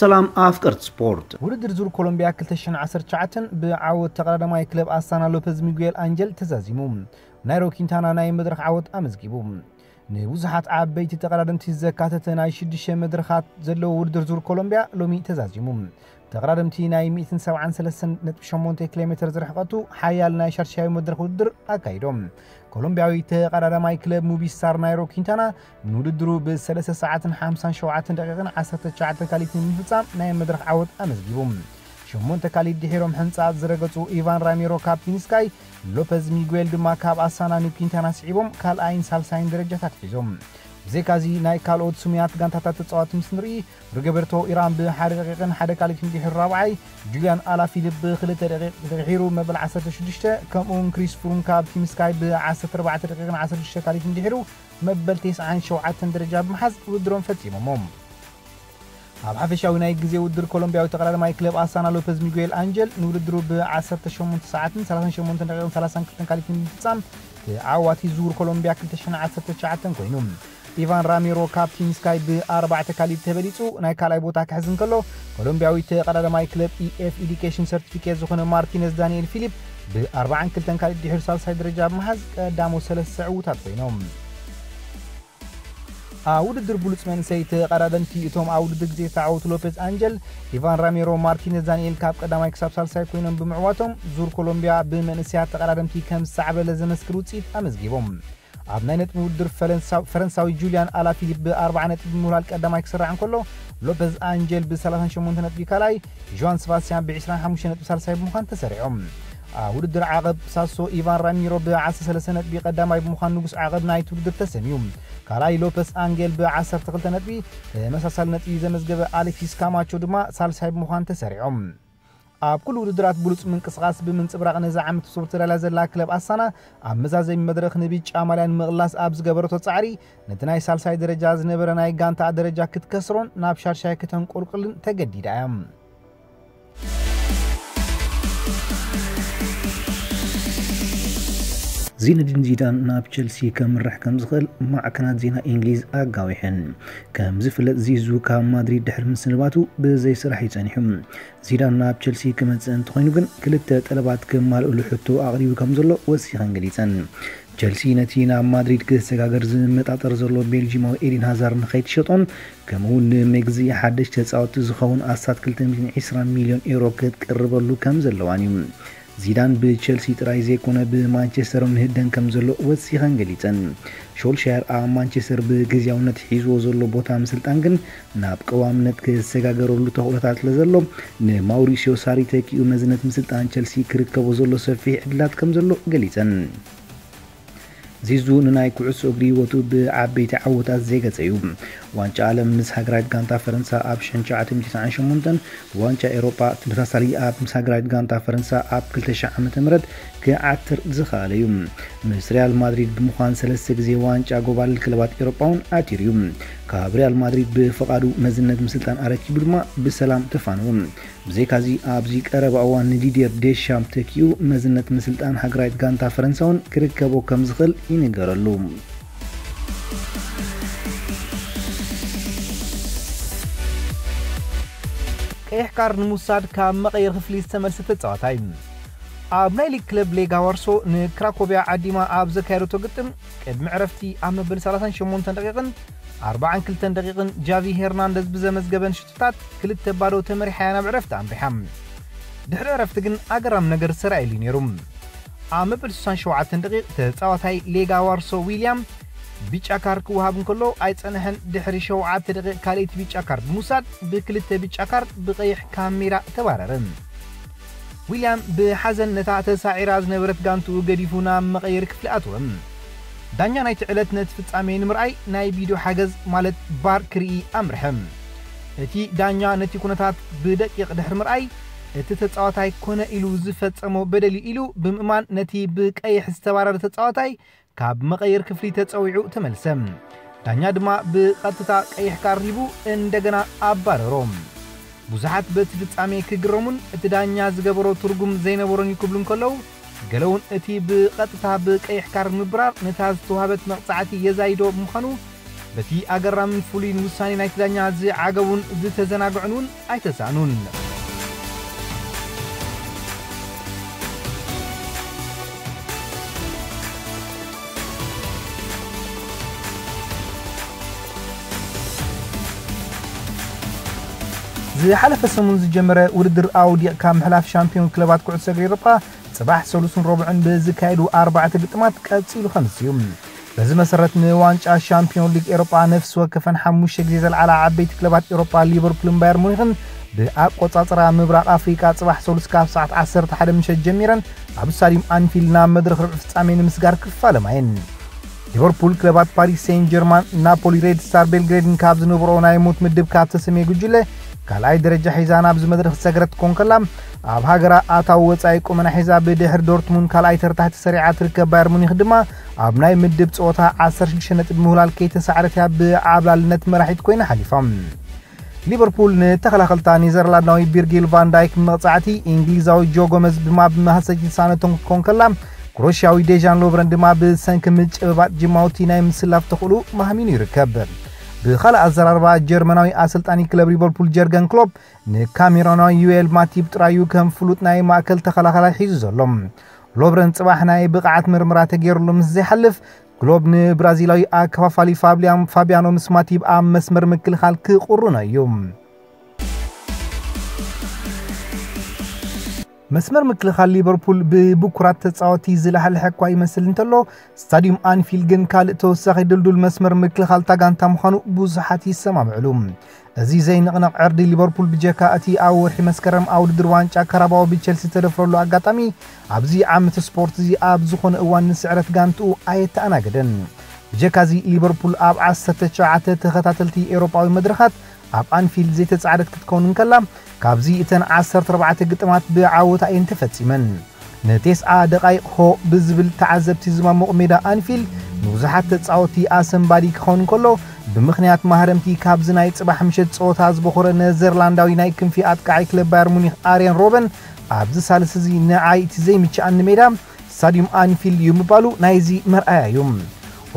ሰላም ኣፍቀርቲ ስፖርት። ውድድር ዙር ኮሎምቢያ ክልተ ሽሕን ዓሰርተ ትሽዓተን ብዓወት ተቐዳዳማይ ክለብ ኣስታና ሎፐዝ ሚጉኤል ኣንጀል ተዛዚሙ። ናይሮ ኪንታና ናይ መድረኽ ዓወት ኣመዝጊቡ። ንብዙሓት ዓበይቲ ተቐዳደምቲ ዘካተተ ናይ ሽዱሽተ መድረኻት ዘለዎ ውድድር ዙር ኮሎምቢያ ሎሚ ተዛዚሙ። ተቐዳደምቲ ናይ ሚእትን ሰብዓን ሰለስተን ነጥቢ ሸሞንተ ኪሎ ሜትር ዝርሕቀቱ ሓያል ናይ ሻርሻዊ መድረኽ ውድድር ኣካይዶም። ኮሎምቢያዊ ተቐዳዳማይ ክለብ ሙቢስታር ናይሮ ኪንታና ንውድድሩ ብሰለስተ ሰዓትን ሓምሳን ሸውዓተን ደቂቕን ዓሰርተ ትሽዓተ ካሊትን ብምፍጻም ናይ መድረኽ ዓወት ኣመዝጊቡ። ሸሞንተ ካሊት ድሒሮም ሕንጻ ዝረገጹ ኢቫን ራሚሮ ካብ ፒንስካይ፣ ሎፐዝ ሚጉኤል ድማ ካብ ኣሳና ንኪንታና ስዒቦም ካልኣይን ሳልሳይን ደረጃታት ሒዞም። ብዘይካዚ ናይ ካልኦት ስሙያት ጋንታታት ተጻዋቲ ምስ ንርኢ፣ ሪጎቤርቶ ኢራን ብሓደ ደቂቕን ሓደ ካሊትን ድሒሩ ራብዓይ፣ ጁልያን ኣላፊሊፕ ብክልተ ደቂቕ ድሒሩ መበል ዓሰርተ ሽዱሽተ፣ ከምኡውን ክሪስ ፍሩም ካብ ፒንስካይ ብዓሰርተ ኣርባዕተ ደቂቕን ዓሰርተ ሽዱሽተ ካሊትን ድሒሩ መበል ተስዓን ሸውዓተን ደረጃ ብምሓዝ ውድድሮም ፈጺሞሞ። ኣብ ሓፈሻዊ ናይ ግዜ ውድድር ኮሎምቢያዊ ተቐዳዳማይ ክለብ ኣስታና ሎፐዝ ሚጉኤል ኣንጀል ንውድድሩ ብ ዓሰርተ ሸሞንተ ሰዓትን ሰላሳን ሸሞንተ ደቂቕን ሰላሳን ክልተን ካሊትን ብምፍጻም ተዓዋቲ ዙር ኮሎምቢያ ክልተ ሽሕን ዓሰርተ ትሽዓተን ኮይኑ። ኢቫን ራሚሮ ካብ ቲም ስካይ ብኣርባዕተ ካሊድ ተበሊጹ ናይ ካልኣይ ቦታ ክሕዝ እንከሎ፣ ኮሎምቢያዊ ተቐዳዳማይ ክለብ ኢኤፍ ኤዱኬሽን ሰርቲፊኬት ዝኾነ ማርቲነዝ ዳንኤል ፊሊፕ ብኣርባዓን ክልተን ካሊድ ድሕሪ ሳልሳይ ደረጃ ብምሓዝ ቀዳሞት ሰለስተ ዕዉታት ኮይኖም። ኣብ ውድድር ብሉጽ መንእሰይ ተቐዳደምቲ እቶም ኣብ ውድድር ግዜ ዝተዓወቱ ሎፔዝ ኣንጀል፣ ኢቫን ራሜሮ፣ ማርቲነዝ ዳንኤል ካብ ቀዳማይ ክሳብ ሳልሳይ ኮይኖም ብምዕዋቶም ዙር ኮሎምቢያ ብመንእሰያት ተቐዳደምቲ ከም ዝሰዓበለ ዘመስክር ውጽኢት ኣመዝጊቦም። ኣብ ናይ ነጥቢ ውድድር ፈረንሳ-፣ ፈረንሳዊ ጁልያን ኣላፊሊፕ ብኣርባዓ ነጥቢ ብምውላል ቀዳማይ ክስራዕ እንከሎ፣ ሎፔዝ ኣንጀል ብሰላሳን ሸሞንተ ነጥቢ ካልኣይ፣ ጆዋን ሰባስቲያን ብዕስራን ሓሙሽተ ነጥቢ ሳልሳይ ብምዃን ተሰሪዖም። ኣብ ውድድር ዓቐብ ሳሶ ኢቫን ራሚሮ ብዓሰርተ ሰለስተ ነጥቢ ቀዳማይ ብምዃን ንጉስ ዓቐብ ናይቲ ውድድር ተሰምዩ። ካልኣይ ሎፐስ ኣንጌል ብዓሰርተ ክልተ ነጥቢ፣ ተመሳሳሊ ነጥቢ ዘመዝገበ ኣሌክሲስ ካማቾ ድማ ሳልሳይ ብምዃን ተሰሪዖም። ኣብ ኩሉ ውድድራት ብሉጽ ምንቅስቓስ ብምንጽብራቕ ነዚ ዓመት ስፖርት ተዳልያ ዘላ ክለብ ኣስታና ኣብ መዛዘሚ መድረኽ ንብጫ ማልያ ንምቕላስ ኣብ ዝገበረቶ ጻዕሪ ነቲ ናይ ሳልሳይ ደረጃ ዝነበረ ናይ ጋንታ ደረጃ ክትከስሮን ናብ ሻድሻይ ከተንቆልቁልን ተገዲዳ እያ። ዚነዲን ዚዳን ናብ ቸልሲ ከምርሕ ከም ዝኽእል ማዕከናት ዜና እንግሊዝ ኣጋዊሐን። ከም ዝፍለጥ ዚዙ ካብ ማድሪድ ድሕሪ ምስንባቱ ብዘይ ስራሕ እዩ ጸኒሑ። ዚዳን ናብ ቸልሲ ክመጽእ እንተኾይኑ ግን ክልተ ጠለባት ክማልእሉ ሕቶ ኣቕሪቡ ከም ዘሎ ወሲኸን ገሊጸን። ቸልሲ ነቲ ናብ ማድሪድ ክሰጋገር ዝመጣጠር ዘሎ ቤልጂማዊ ኤዲን ሃዛር ንኸይትሸጦን ከምኡ እውን ንምግዚ ሓደሽ ተጻወቲ ዝኸውን ኣስታት ክልተ ሚእትን ዕስራን ሚልዮን ኤውሮ ክትቅርበሉ ከም ዘለዋን እዩ። ዚዳን ብቸልሲ ጥራይ ዘይኮነ ብማንቸስተር እውን ህደን ከም ዘሎ ወሲኸን ገሊጸን። ሾልሻየር ኣብ ማንቸስተር ብግዝያውነት ሒዝዎ ዘሎ ቦታ ምስልጣን ግን ናብ ቀዋምነት ክሰጋገረሉ ተኽእሎታት ስለ ዘሎ ንማውሪሲዮ ሳሪ ተኪኡ መዝነት ምስልጣን ቸልሲ ክርከቦ ዘሎ ሰፊሕ ዕድላት ከም ዘሎ ገሊጸን። ዚዙ ንናይ ኩዕሶ እግሪ ህይወቱ ብዓበይቲ ዓወታት ዘይገጸ እዩ። ዋንጫ ዓለም ምስ ሃገራዊት ጋንታ ፈረንሳ ኣብ ሽሕን ትሽዓተ ሚእትን ተስዓን ሸሞንተን፣ ዋንጫ ኤውሮጳ ተመሳሳሊ ኣብ ምስ ሃገራዊት ጋንታ ፈረንሳ ኣብ ክልተ ሽሕ ዓመተ ምህረት ክዓትር ዝኸኣለ እዩ። ምስ ሪያል ማድሪድ ብምዃን ሰለስተ ግዜ ዋንጫ ጎባልል ክለባት ኤውሮጳ እውን ዓቲሩ እዩ። ካብ ሪያል ማድሪድ ብፍቓዱ መዝነት ምስልጣን ኣረኪቡ ድማ ብሰላም ተፋነዉ። ብዘይካዚ ኣብዚ ቀረባ እዋን ንዲድየር ዴሻምፕ ተኪኡ መዝነት ምስልጣን ሃገራዊት ጋንታ ፈረንሳ እውን ክርከቦ ከም ዝኽእል ይንገረሉ። ቀይሕ ካርድ ንምውሳድ ካብ መቐየር ክፍሊ ዝተመልሰ ተጻዋታይ። ኣብ ናይ ሊግ ክለብ ሌጋ ዋርሶ ንክራኮቪያ ዓዲማ ኣብ ዘካየደቶ ግጥም ቅድሚ ዕረፍቲ ኣብ መበል ሰላሳን ሸሞንተን ደቂቕን ኣርባዓን ክልተን ደቂቕን ጃቪ ሄርናንደዝ ብዘመዝገበን ታት ክልተ ባዶ ተመሪሓ እያ ናብ ዕረፍቲ ኣምሪሓ። ድሕሪ ዕረፍቲ ግን ኣገራሚ ነገር ዝተራእየሉ እዩ ነይሩ። ኣብ መበል ስሳን ሸውዓተን ደቂቕ ተጻዋታይ ሌጋ ዋርሶ ዊልያም ቢጫ ካርድ ክወሃብ እንከሎ ኣይጸንሐን። ድሕሪ ሸውዓተ ደቂቕ ካልኣይቲ ቢጫ ካርድ ብምውሳድ ብክልተ ቢጫ ካርድ ብቐይሕ ካብ ሜዳ ተባረረ። ዊልያም ብሓዘን ነታ ተሳዒራ ዝነበረት ጋንትኡ ገዲፉ ናብ መቐየሪ ክፍሊ ኣተወ። ዳኛ ናይቲ ዕለት ነቲ ፍጻሜ ንምርኣይ ናይ ቪድዮ ሓገዝ ማለት ቫር ክርኢ ኣምርሐ። እቲ ዳኛ ነቲ ኩነታት ብደቂቕ ድሕሪ ምርኣይ፣ እቲ ተጻዋታይ ኮነ ኢሉ ዝፈጸሞ በደል እዩ ኢሉ ብምእማን ነቲ ብቀይሕ ዝተባረረ ተጻዋታይ ካብ መቐየር ክፍሊ ተጸዊዑ ተመልሰ። ዳኛ ድማ ብቐጥታ ቀይሕ ካርድ ሂቡ እንደገና ኣባረሮ። ብዙሓት በቲ ፍጻሜ ክግረሙን እቲ ዳኛ ዝገበሮ ትርጉም ዘይነበሮን እዩ ክብሉ እንከለዉ፣ ገለውን እቲ ብቐጥታ ብቀይሕ ካርድ ምብራር ነታ ዝተዋህበት መቕጻዕቲ የዛይዶ ብምዃኑ በቲ ኣገራምን ፍሉይን ውሳኔ ናይቲ ዳኛ ዝዓገቡን ዝተዘናግዑን እውን ኣይተሳእኑን። ዝሓለፈ ሰሙን ዝጀመረ ውድድር ኣውዲቕካ ምሕላፍ ሻምፒዮን ክለባት ኩዕሶ እግሪ ኤውሮጳ ጽባሕ ሰሉስን ረቡዕን ብዝካየዱ ኣርባዕተ ግጥማት ቀጺሉ ከምስ እዩ። በዚ መሰረት ንዋንጫ ሻምፒዮን ሊግ ኤውሮጳ ነፍሲ ወከፈን ሓሙሽተ ግዜ ዘልዓላ ዓበይቲ ክለባት ኤውሮጳ ሊቨርፑልን ባየር ሙኒኽን ብኣቆጻጽራ ምብራቕ ኣፍሪቃ ጽባሕ ሰሉስ ካብ ሰዓት ዓሰርተ ሓደ ምሸት ጀሚረን ኣብ ስታዲየም ኣንፊልድ ናብ መድረኽ ርብዒ ፍጻሜ ንምስጋር ክፋለማ እየን። ሊቨርፑል ክለባት ፓሪስ ሴን ጀርማን፣ ናፖሊ፣ ሬድ ስታር ቤልግሬድን ካብ ዝነበርኦ ናይ ሞት ምድብ ካብ ተሰምየ ጉጅለ ካልኣይ ደረጃ ሒዛ ናብዚ መድረኽ ዝሰገረት ክትኮን ከላ፣ ኣብ ሃገራ ኣታዊ ወጻኢ ቁመና ሒዛ ብድሕሪ ዶርትሙንድ ካልኣይ ተርታ ተሰሪዓ ትርከብ ባየር ሙኒክ ድማ ኣብ ናይ ምድብ ጸወታ ዓሰርተ ሽዱሽተ ነጥቢ ምህላል ከይተሳዕረት እያ ብዓብላልነት መራሒት ኮይና ሓሊፋ። ሊቨርፑል ንተኸላኸልታ ኔዘርላንዳዊ ቪርጊል ቫን ዳይክ መቕጻዕቲ፣ እንግሊዛዊ ጆ ጎመዝ ድማ ብመሃሰይቲ ዝሳነቶም ክትኮን ከላ፣ ክሮሽያዊ ዴጃን ሎቭረን ድማ ብሰንኪ ምጭብባጥ ጅማውቲ ናይ ምስላፍ ተኽእሎ ማህሚኑ ይርከብ። ብኻልእ ኣዘራርባ፣ ጀርመናዊ ኣሰልጣኒ ክለብ ሊቨርፑል ጀርገን ክሎፕ ንካሜሮናዊ ዩኤል ማቲብ ጥራዩ ከም ፍሉጥ ናይ ማእከል ተኸላኸላይ ሒዙ ዘሎ። ሎቭረን ጽባሕ ናይ ብቕዓት ምርመራ ተገይሩሉ ምስ ዘይሓልፍ፣ ክሎፕ ንብራዚላዊ ኣከፋፋሊ ፋብሊያን ፋቢያኖ ምስ ማቲብ ኣብ መስመር ምክልኻል ክቕርኖ እዩ። መስመር ምክልኻል ሊቨርፑል ብብኩራት ተጻወቲ ዝለሓልሐ እኳ ይመስል እንተሎ፣ ስታዲዩም ኣንፊልድ ግን ካልእ ተወሳኺ ድልዱል መስመር ምክልኻል እታ ጋንታ ምዃኑ ብዙሓት ይሰማምዕሉ። እዚ ዘይንቕነቕ ዕርዲ ሊቨርፑል ብጀካ እቲ ኣብ ወርሒ መስከረም ኣብ ውድድር ዋንጫ ካራባኦ ብቸልሲ ዝተደፍረሉ ኣጋጣሚ፣ ኣብዚ ዓመት ስፖርት እዚ ኣብ ዝኾነ እዋን ንስዕረት ጋንትኡ ኣየተኣናገደን። ብጀካ እዚ ሊቨርፑል ኣብ ዓሰርተ ትሽዓተ ተኸታተልቲ ኤውሮጳዊ መድረኻት ኣብ ኣንፊልድ ዘይተጻዕደት ክትከውን እንከላ፣ ካብዚ እተን ዓሰርተ ኣርባዕተ ግጥማት ብዓወታ እየን ተፈጺመን። ንቴስዓ ደቓይቕ ሆ ብዝብል ተዓዘብቲ ዝማሞቕ ሜዳ ኣንፊልድ ንብዙሓት ተጻወትቲ ኣሰንባዲ ክኸውን እንከሎ፣ ብምኽንያት ማህረምቲ ካብዚ ናይ ጽባሕ ምሸት ጸወታ ዝበኾረ ኔዘርላንዳዊ ናይ ክንፊ ኣጥቃዓይ ክለብ ባየር ሙኒክ ኣርየን ሮበን፣ ኣብዚ ሳልስ እዚ ንዓይ እቲ ዘይምችኣኒ ሜዳ ስታዲዩም ኣንፊልድ እዩ ምባሉ ናይዚ መርኣያ እዩ።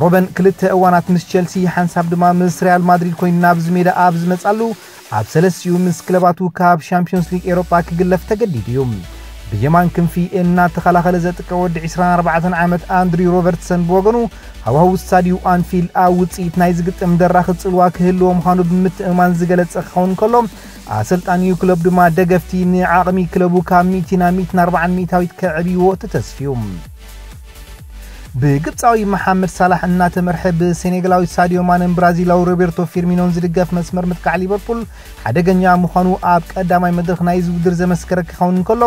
ሮበን ክልተ እዋናት ምስ ቸልሲ፣ ሓንሳብ ድማ ምስ ሪያል ማድሪድ ኮይኑ ናብዚ ሜዳ ኣብ ዝመጻሉ፣ ኣብ ሰለስቲኡ ምስ ክለባቱ ካብ ሻምፒዮንስ ሊግ ኤውሮጳ ክግለፍ ተገዲዱ እዩ። ብየማን ክንፊ እናተኸላኸለ ዘጥቅዕ ወዲ ዕስራን ኣርባዕተን ዓመት ኣንድሪው ሮበርትሰን ብወገኑ፣ ሃዋህው ስታዲዩ ኣንፊልድ ኣብ ውጽኢት ናይዚ ግጥም ደራኺ ጽልዋ ክህልዎ ምዃኑ ብምትእምማን ዝገለጸ ክኸውን ከሎ፣ ኣሰልጣኒኡ ክለብ ድማ ደገፍቲ ንዓቕሚ ክለቡ ካብ ሚእቲ ናብ ሚእትን ኣርባዓን ሚእታዊት ከዕብይዎ ተተስፍዩ። ብግብጻዊ መሓመድ ሳላሕ እናተመርሐ ብሴኔጋላዊ ሳዲዮ ማነን ብራዚላዊ ሮቤርቶ ፊርሚኖን ዝድገፍ መስመር ምጥቃዕ ሊቨርፑል ሓደገኛ ምዃኑ ኣብ ቀዳማይ መድረኽ ናይዚ ውድድር ዘመስከረ ክኸውን እንከሎ፣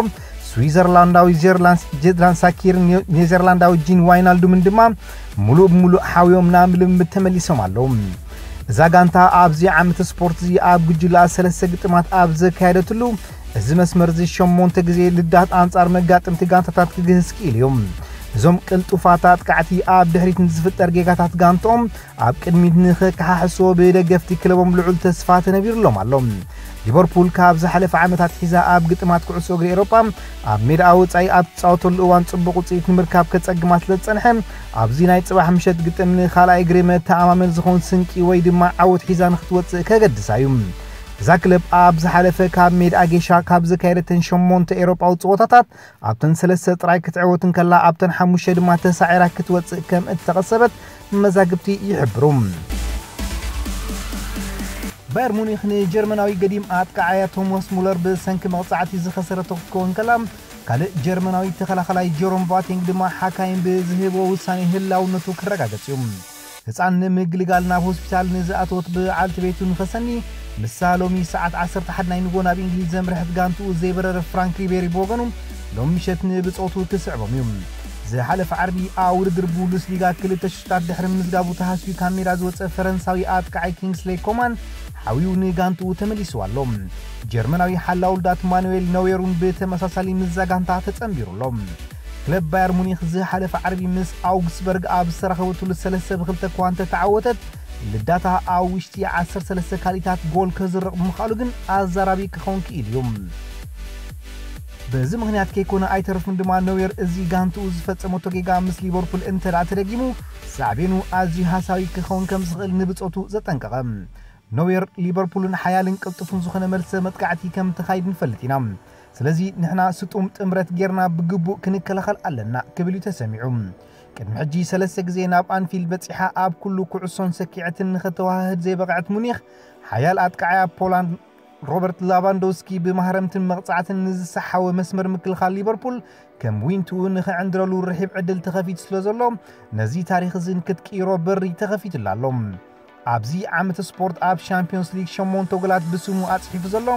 ስዊዘርላንዳዊ ጀርላንስ ጀድራን ሳኪር ኔዘርላንዳዊ ጂን ዋይናልዱምን ድማ ምሉእ ብምሉእ ሓውዮም ናብ ልምምድ ተመሊሶም ኣለዉ። እዛ ጋንታ ኣብዚ ዓመት ስፖርት እዚ ኣብ ጉጅለኣ ሰለስተ ግጥማት ኣብ ዘካየደትሉ፣ እዚ መስመር እዚ ሸሞንተ ግዜ ልዳት ኣንጻር መጋጥምቲ ጋንታታት ክግህስ ክኢሉ እዩ። እዞም ቅልጡፋት ኣጥቃዕቲ ኣብ ድሕሪት ንዝፍጠር ጌጋታት ጋንትኦም ኣብ ቅድሚት ንኽከሓሕስዎ ብደገፍቲ ክለቦም ልዑል ተስፋ ተነቢሩሎም ኣሎ። ሊቨርፑል ካብ ዝሓለፈ ዓመታት ሒዛ ኣብ ግጥማት ኩዕሶ እግሪ ኤውሮጳ ኣብ ሜዳኣ ወጻኢ ኣብ ትጻወተሉ እዋን ጽቡቕ ውጽኢት ንምርካብ ከጸግማ ስለ ዝጸንሐ፣ ኣብዚ ናይ ጽባሕ ምሸት ግጥም ንኻልኣይ እግሪ መተኣማመን ዝኾን ስንቂ ወይ ድማ ዓወት ሒዛ ንኽትወጽእ ከገድሳ እዩ። እዛ ክለብ ኣብ ዝሓለፈ ካብ ሜዳኣ ጌሻ ካብ ዘካየደተን ሸሞንተ ኤውሮጳዊ ጸወታታት ኣብተን ሰለስተ ጥራይ ክትዕወት እንከላ ኣብተን ሓሙሽተ ድማ ተሳዒራ ክትወጽእ ከም እተቐሰበት መዛግብቲ ይሕብሩ። ባየር ሙኒክ ንጀርመናዊ ገዲም ኣጥቃዓያ ቶማስ ሙለር ብሰንኪ መቕጻዕቲ ዝኸሰረቶ ክትከውን ከላ፣ ካልእ ጀርመናዊ ተኸላኸላይ ጀሮም ቧቴንግ ድማ ሓካይም ብዝህብዎ ውሳኔ ህላውነቱ ክረጋገጽ እዩ። ህጻን ንምግልጋል ናብ ሆስፒታል ንዝኣተወት በዓልቲ ቤቱ ንኸሰኒ፣ ንሳ ሎሚ ሰዓት ዓሰርተ ሓደ ናይ ንጎ ናብ እንግሊዝ ዘምርሐት ጋንትኡ ዘይበረረ ፍራንክ ሪቤሪ ብወገኑ፣ ሎም ምሸት ንብጾቱ ክስዕቦም እዩ። ዝሓለፈ ዓርቢ ኣብ ውድድር ቡንደስሊጋ ክልተ ሽታት ድሕሪ ምዝጋቡ ተሃስዩ ካብ ሜዳ ዝወጸ ፈረንሳዊ ኣጥቃዓይ ኪንግስሌይ ኮማን ሓዊኡ ንጋንትኡ ተመሊሱ ኣሎ። ጀርመናዊ ሓላው ልዳት ማኑኤል ኖዌር እውን ብተመሳሳሊ ምስዛ ጋንታ ተጸንቢሩ ኣሎ። ክለብ ባየር ሙኒክ ዝሓለፈ ዓርቢ ምስ ኣውግስበርግ ኣብ ዝተራኸበትሉ ሰለስተ ብክልተ እኳ እንተተዓወተት፣ ልዳታ ኣብ ውሽጢ ዓሰርተ ሰለስተ ካልኢታት ጎል ከዝርቕ ምኽኣሉ ግን ኣዛራቢ ክኸውን ክኢሉ እዩ። በዚ ምኽንያት ከይኮነ ኣይተርፍን ድማ ኖዌር እዚ ጋንትኡ ዝፈጸመቶ ጌጋ ምስ ሊቨርፑል እንተ ደኣ ተደጊሙ፣ ሳዕቤኑ ኣዝዩ ሃሳዊ ክኸውን ከም ዝኽእል ንብጾቱ ዘጠንቀቐ። ኖየር ሊቨርፑልን ሓያልን ቅልጡፍን ዝኾነ መልሰ መጥቃዕቲ ከም ተኻይድ ንፈልጥ ኢና። ስለዚ ንሕና ስጡም ጥምረት ጌርና ብግቡእ ክንከላኸል ኣለና ክብል እዩ ተሰሚዑ። ቅድሚ ሕጂ ሰለስተ ግዜ ናብ ኣንፊልድ በጺሓ ኣብ ኩሉ ኩዕሶን ሰኪዐትን ንኸተወሃህድ ዘይበቕዐት ሙኒኽ፣ ሓያል ኣጥቃዓያ ፖላንድ ሮበርት ላቫንዶውስኪ ብማህረምትን መቕጻዕትን ንዝሰሓወ መስመር ምክልኻል ሊቨርፑል ከም ዊንትኡ ንኽዕንድረሉ ርሒብ ዕድል ተኸፊቱ ስለ ዘሎ፣ ነዚ ታሪኽ እዚ ንክትቅይሮ በሪ ተኸፊቱላ ኣሎ። ኣብዚ ዓመት ስፖርት ኣብ ሻምፒዮንስ ሊግ ሸሞንተ ጎላት ብስሙ ኣጽሒፉ ዘሎ፣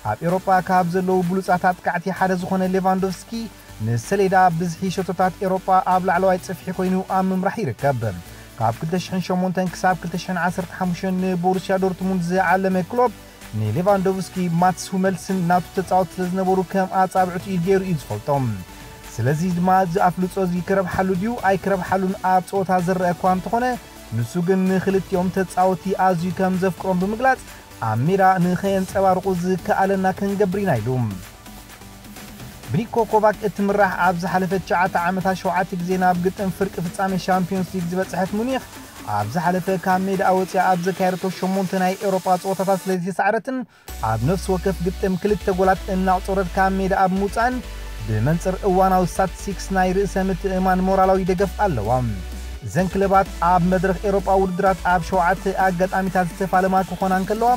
ኣብ ኤውሮጳ ካብ ዘለዉ ብሉጻት ኣጥቃዕቲ ሓደ ዝኾነ ሌቫንዶቭስኪ፣ ንሰሌዳ ብዝሒ ሸቶታት ኤውሮጳ ኣብ ላዕለዋይ ጽፍሒ ኮይኑ ኣብ ምምራሕ ይርከብ። ካብ ክልተ ሽሕን ሸሞንተን ክሳብ ክልተ ሽሕን ዓሰርተ ሓሙሽተን ንቦሩስያ ዶርትሙንድ ዝዓለመ ክሎፕ፣ ንሌቫንዶቭስኪ፣ ማትስ ሁመልስን ናቱ ተጻወት ስለ ዝነበሩ ከም ኣጻብዕቱ ኢድ ገይሩ እዩ ዝፈልጦም። ስለዚ ድማ እዚ ኣፍልጾ እዚ ክረብሓሉ ድዩ ኣይክረብሓሉን ኣብ ጸወታ ዝረአ እኳ እንተኾነ፣ ንሱ ግን ንኽልቲኦም ተጻወቲ ኣዝዩ ከም ዘፍቅሮም ብምግላጽ፣ ኣብ ሜዳ ንኸየንጸባርቑ ዝከኣለና ክንገብር ኢና ኢሉ። ብኒኮ ኮቫክ እትምራሕ ኣብ ዝሓለፈ ትሽዓተ ዓመታት ሸውዓተ ግዜ ናብ ግጥም ፍርቂ ፍጻሜ ሻምፒዮንስ ሊግ ዝበጽሐት ሙኒኽ፣ ኣብ ዝሓለፈ ካብ ሜዳ ወጽያ ኣብ ዘካየደቶ ሸሞንተ ናይ ኤውሮጳ ጸወታታት ስለ ዝተሳዕረትን ኣብ ነፍሲ ወከፍ ግጥም ክልተ ጎላት እናቑጸረት ካብ ሜዳ ኣብ ምውጻእን ብመንጽር እዋናዊ ስታትስቲክስ ናይ ርእሰ ምትእምማን ሞራላዊ ደገፍ ኣለዋ። እዘን ክለባት ኣብ መድረኽ ኤውሮጳ ውድድራት ኣብ ሸውዓተ ኣጋጣሚታት ዝተፋለማ ክኾና እንከለዋ፣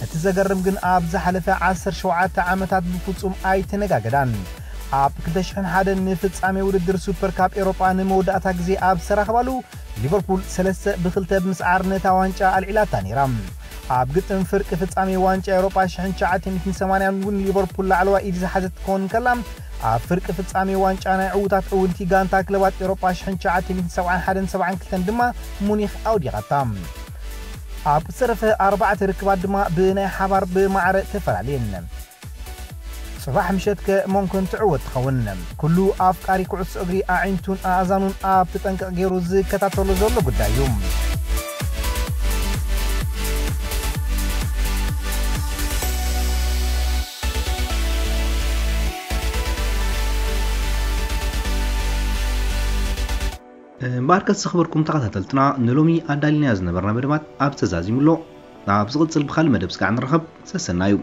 እቲ ዘገርም ግን ኣብ ዝሓለፈ ዓሰርተ ሸውዓተ ዓመታት ብፍጹም ኣይተነጋገዳን። ኣብ ክልተ ሽሕን ሓደን ንፍጻሜ ውድድር ሱፐር ካፕ ኤውሮጳ ንመወዳእታ ግዜ ኣብ ዝተራኸባሉ፣ ሊቨርፑል ሰለስተ ብኽልተ ብምስዓር ነታ ዋንጫ ኣልዒላታ ነይራ። ኣብ ግጥም ፍርቂ ፍጻሜ ዋንጫ ኤውሮጳ ሽሕን ትሽዓተ ሚእትን ሰማንያን እውን ሊቨርፑል ላዕለዋይ ኢድ ዝሓዘት ትኸውን እንከላ፣ ኣብ ፍርቂ ፍጻሜ ዋንጫ ናይ ዕዉታት ዕውንቲ ጋንታ ክለባት ኤውሮጳ ሽሕን ትሽዓተ ሚእትን ሰብዓን ሓደን ሰብዓን ክልተን ድማ ሙኒኽ ኣውዲቓታ። ኣብ ዝተረፈ ኣርባዕተ ርክባት ድማ ብናይ ሓባር ብማዕረ ተፈላለየን። ጽባሕ ምሸት ከ መን ኮን ትዕወት ትኸውን? ኩሉ ኣፍቃሪ ኩዕሶ እግሪ ኣዒንቱን ኣእዛኑን ኣብ ተጠንቀቕ ገይሩ ዝከታተሎ ዘሎ ጉዳይ እዩ። እምበኣርከስ ዝኽበርኩም ተኸታተልትና፣ ንሎሚ ኣዳሊናዮ ዝነበርና መደባት ኣብ ተዛዚሙ ኣሎ። ናብ ዝቕጽል ብኻልእ መደብ ስጋዕ ንራኸብ። ሰሰናዩ።